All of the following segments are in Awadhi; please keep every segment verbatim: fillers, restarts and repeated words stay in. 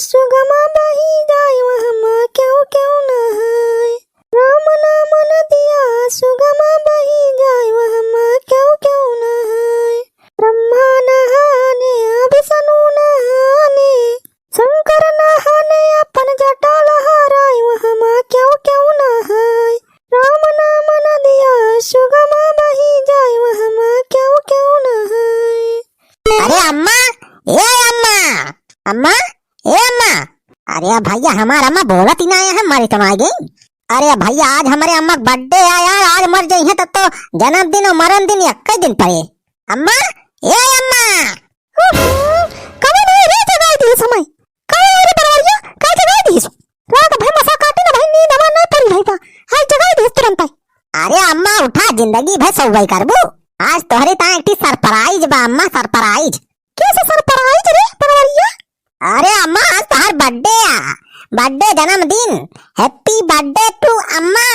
सुगमा बही जाए वहमा केहू केहू नहाए। राम नाम नदिया सुगमा बही जाए वहमा केहू केहू नहाए। ब्रह्मा नहाने विष्णु नहाने शंकर नहाने अपन जटा लहराए वहमा केहू केहू नहाए। राम नाम नदिया सुगमा बही जाए वहमा केहू केहू नहाए। अरे अम्मा, ए अम्मा, अम्मा, ए अम्मा। अरे भइया, हमार अम्मा बोलत ही ना है, मरी तो ना गई। अरे भइया, आज हमरे अम्मा के birthday है यार, आज मर जइहें तब तो जन्मदिन और मरण दिन एक्कै दिन पड़े। अम्मा, ए अम्मा। ओहो, कवन है रे जगाई दिहिस हमैं? कवन है रे बनवरिया, का जगाई दिहिस? रात भर मसा काटी ना भाई, नींद हमार नहीं पूरी भई बा। हाय जगाई दिहिस तुरंत। अरे अम्मा उठा, जिंदगी भर सउबई करबू। आज तोहरे ताईं एक ठी surprise बा अम्मा, surprise। कैसे surprise रे बनवरिया? अरे अम्मा, आज तोहार birthday आ, birthday, जन्मदिन, happy birthday to अम्मा।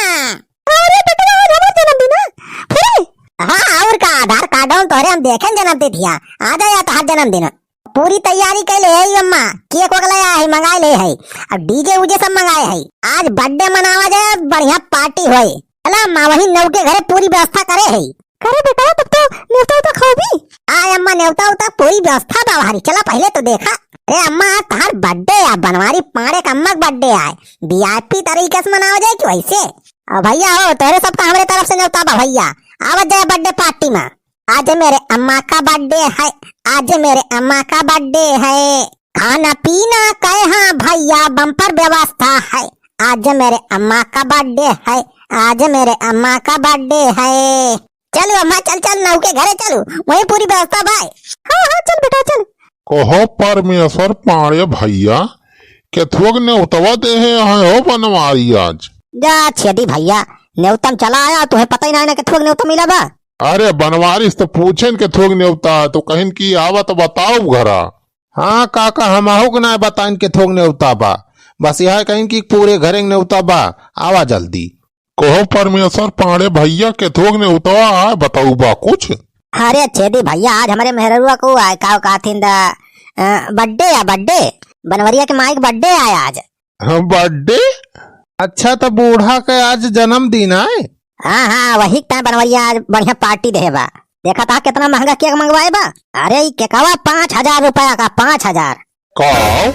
अरे बेटवा, आज हमार जन्मदिन है, फिर? हाँ, और का, आधार कार्ड हम तोहरे हम देखेन जन्मदिन धिया, आ जाए तोहार जन्मदिन। पूरी तैयारी कइ ले है अम्मा, cake वगैरह ले आए है, मंगाए ले है, अब DJ उजे सब मंगाए है। आज birthday मनावा जाए, बढ़िया party होए। चला अम्मा, वही नौके घरे पूरी व्यवस्था करे है। करे बेटा, तब तो नेवता उता खौबी? आय अम्मा, नेवता उता पूरी व्यवस्था बा भारी। चला पहिले तो देखा। अरे अम्मा, आज तहार birthday आ, बनवारी पाड़े के अम्मा के birthday आए, VIP तरीके से मनावा जाए कि वैसे? अब भइया हो, तोहरे सबका हमरे तरफ से नेवता बा भइया, आवत जाए birthday party में। आज मेरे अम्मा का birthday है, आज मेरे अम्मा का birthday है। खाना पीना का है भइया, bumper व्यवस्था है। आज मेरे अम्मा का birthday है, आज मेरे अम्मा का birthday है। चलू अम्मा, चल, चल, नौके घरे चलू, वहीं पूरी व्यवस्था बाय। हाँ, हाँ, चल बेटा, चल। कहो परमेश्वर पाड़े भइया, केथुआ के नेवतवा देहे हैं हो बनवारी आज? जा छेदी भइया, नेवता में चला आया, तुहे पता ही ना है ना केथुआ के नेवता मिला बा। अरे बनवारी से तो पूछेन केथुआ के नेवता है, तो कहिन कि आवा तो बताओ घरा। हाँ काका, हमहू के नाय बताइन केथुआ के नेवता बा, बस यह कहिन कि पूरे घरे के नेवता बा, आवा जल्दी। कहो परमेश्वर पाड़े भइया, केथुआ के नेवता आए, बताऊ बा कुछ? अरे छेदी भइया, आज हमरे मेहररुआ को आए, का कहथिन दा, अ, birthday आ, birthday। बनवरिया के माई के birthday आए आज। हाँ, birthday? अच्छा, तो बूढ़ा के आज जन्मदिन आए? हाँ, हाँ, वही के ताईं बनवरिया आज बढ़िया party देहे बा। देखा था कितना महंगा cake मंगवाए बा। अरे, ई केकवा पाँच हजार रुपया का, पाँच हजार। का?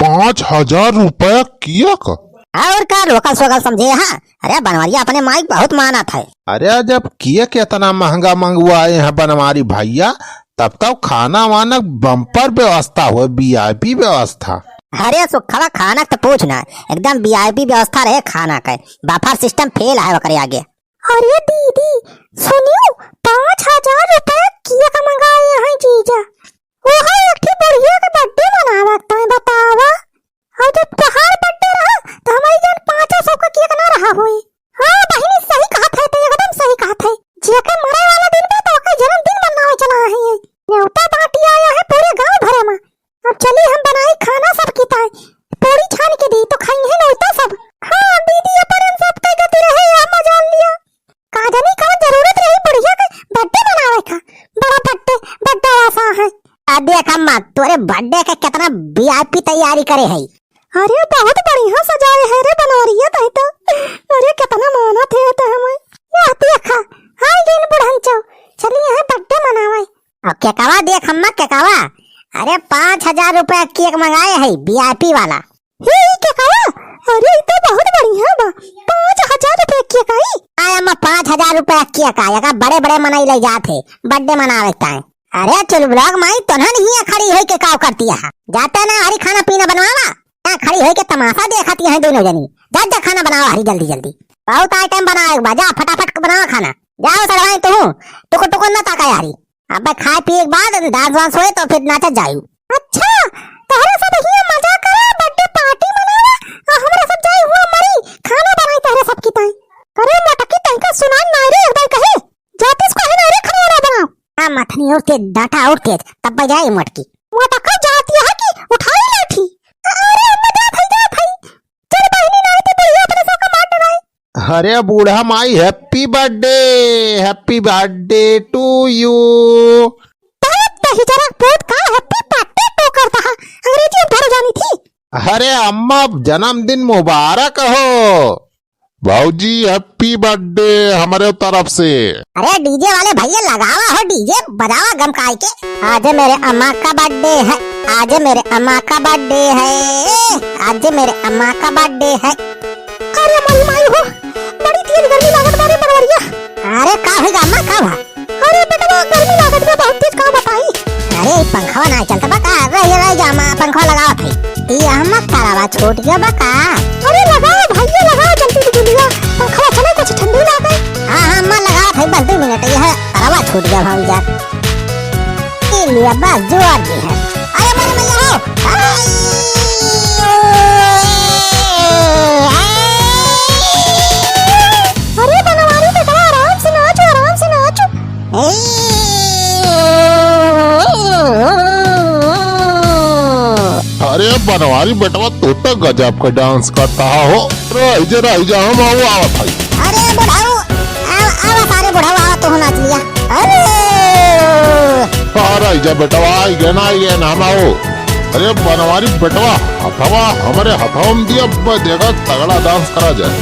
पाँच हजार रुपया cake? और का, लोकल सोकल समझे हा? अरे, बनवरिया अपने माई के बहुत मानत है। अरे, जब cake इतना महंगा मंगवाए हैं बनवारी भइया, तब तो खाना वाना bumper व्यवस्था हो, VIP व्यवस्था। अरे सुखवा, खाना के तो पूछ ना, एकदम VIP व्यवस्था रहे खाना के, buffet system fail है ओकरे आगे। अरे दीदी, सुनियो, पाँच हजार रुपया cake मंगाए हैं जीजा, ओहो एक ठे बुढ़िया के birthday मनावत हैं, बतावा। और जब तोहार birthday रहा, तो हमारी जान पाँचों सौ का cake ना रहा होई। हाँ बहिनी, सही कहत है, तो एकदम सही कहत है। जेके मरे वाला दिन बा, तो ओके जन्मदिन मनावे चला है ये। नेवता बांटी आया है पूरे गांव भरे में। अब चली हम बनाई खाना सब की ताई। पूरी छान के दी, तो खाई है नेवता सब। हाँ दीदी, अपन हम सब के गति रहे, हम मजा लिया। का जानी कौन जरूरत रही बुढ़िया के birthday मनावे का। बड़ा birthday, birthday ऐसा है। आ देख अम्मा, तोरे birthday के कितना VIP तैयारी करे है। अरे बहुत बढ़िया सजाए है रे बनवरिया तही तो। अरे कितना मानत है तो हमें। यह देखा, आ गइन बुढ़ंचो। चली यहाँ birthday मनावे। और केकवा देख अम्मा, केकवा। अरे पाँच हजार रुपया cake मंगाए है VIP वाला। हे, ई केकवा? अरे, ई तो बहुत बढ़िया बा। पाँच हजार रुपया cake आई। आय अम्मा, पाँच हजार रुपया cake आई, एका बड़े बड़े मनई ले जात है birthday मनावे के ताईं। अरे चुलबुलाक माई, तोन्हन हियाँ खड़ी होई के काव करती है? जाते ना हरी खाना पीना बनवावा, यहाँ खड़ी होई के तमाशा देखती हैं दोनों जनी। जा, जा खाना बनावा हरी जल्दी जल्दी। बहुत item बनावे के बा, जा फटाफट बनावा खाना। जाओ सड़वाई तू, टुकुर टुकुर न ताका यारी। अबे खाए पिए के बाद dance वांस होए तो फिर नाचा जायू। अच्छा, तोहरे सब हियाँ मजा करे, birthday party मनावा, आ हमरा सब जाई हुआँ मरी, खाना बनाई तोहरे सब की ताई। अरे मोटकी, तनिका सुनाई नाई रे, एक बार कहे, जातिस को है ना रे, खाना वाना बनाओ। हाँ, मथनी और तेज, डांटा और तेज, तब बजाए मोटकी। मोटका जाती है कि उठाई लाठी। अरे अम्मा, जा भाई, जा भाई। चल बहिनी, नाई तो बुढ़िया अपने सब का मार डराई। अरे बूढ़ा माई, happy birthday, happy birthday to you। बहुत दही जरा बहुत का happy birthday to करता है, अंग्रेजी अब धर जानी थी। अरे अम्मा, जन्मदिन मुबारक हो। भौजी, happy birthday हमरे तरफ से। अरे DJ वाले भैया, लगावा हो DJ, बजावा गमकाई के। आज मेरे अम्मा का birthday है, आज मेरे अम्मा का birthday है, आज मेरे अम्मा का birthday है। अरे मोरी माई हो, बड़ी तेज गर्मी लागत बा रे बनवरिया। अरे का होई गा अम्मा, का बा? अरे बेटवा, गर्मी लागत बा बहुत तेज, का बताई? अरे, ई पंखवा नाहीं चलत बा का? रहि, रहि जा अम्मा, पंखवा लगावत हई। ई अम्मा, तारवा छूट गया बा का? अरे लगाओ भैया, लगाओ जल्दी बिजुलिया, पंखवा चले, कुछ ठंडी लागे। हाँ, हाँ अम्मा, लगावत हई, बस दुइ मिनट, यह तारवा छूट गया भौजी यार। ई लिया बस, जोर दी है। अरे मोरे मैया हो, आई, अरे बनवारी बेटवा, आराम से नाचो, आराम से नाचो। अरे बनवारी बेटवा, तू तो गजब का dance करत हो। रहि जा, रहि जा, हम आऊ आवत हई। अरे बुढ़ऊ, आवा, आवा सारे बुढ़ऊ, आवा तू नाच लिया। अरे हाँ, रहि जा बेटवा, आई गए ना, आई गए ना, हम आऊ। अरे बनवारी बेटवा, हथवा हमरे हथवा में दिया, अब देखा तगड़ा dance करा जाए।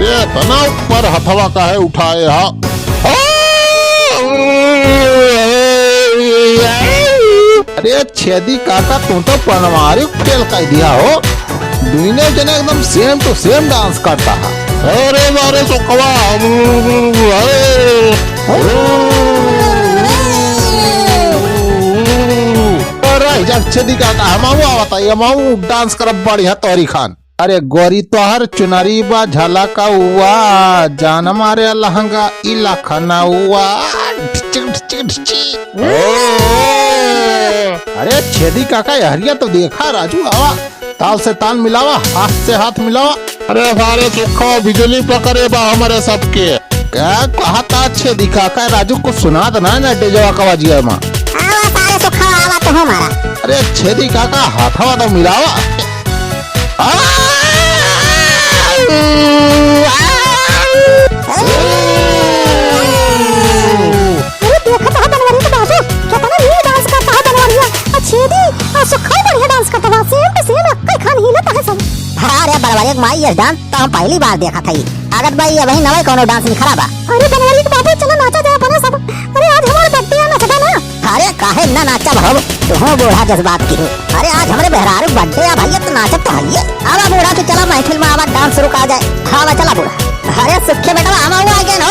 ए, इतना ऊपर हथवा काहे उठाए हा? अरे छेदी काका, तू तो बनवारी फेल कर दिया हो। दुइने जने एकदम same to same dance करत है। अरे मारे सुखवा, अरे। अरे, जब छेदी काका, हम आऊ आवत हई, हम आऊ dance करब बढ़िया तोहरी खान। अरे गोरी तोहर चुनरी बा झलकउआ, जान मारे लहंगा ई लखनउआ। ढिचिक, ढिचिक, ढिचिक। अरे छेदी काका, यहरिया तो देखा राजू, आवा। ताल से ताल मिलावा, हाथ से हाथ मिलावा। अरे सारे सुखवा बिजुली पकड़े बा हमरे सबके। का कहत हा छेदी काका? राजू कुछ सुनात ना, ना डीजे का आवाजिया मा। आवा सारे सुखवा, आवा तू हमारा। अरे छेदी काका, हाथवा तो मिलावा। आ! अरे देखत हा बनवरिया के बाबू, केतना नीक dance करत हा बनवरिया। आ छेदी, आ सुखवा बढ़िया dance करत बा, same to same, अक्कई खान हिलत है सब। हाँ रे बनवरिया के माई, ये dance तो हम पहली बार देखत हई। लागत बा, ई अबहीं नवा कौनो dance निखरा बा। अरे बनवरिया के बाबू, चला नाचा जाए अपने सब। अरे आज हमार birthday है, नचबा ना? अरे काहे ना नाचब हम, तुहूँ बूढ़ा जज्बात की हो। अरे आज हमरे मेहरारू birthday है भैया, तो नाचब तो हइये। आवा बूढ़ा, तू चला महफिल में आवा, dance शुरू करा जाए। हाँ बा, चला बूढ़ा। अरे सुखे बेटवा, हम आऊ आगे हो।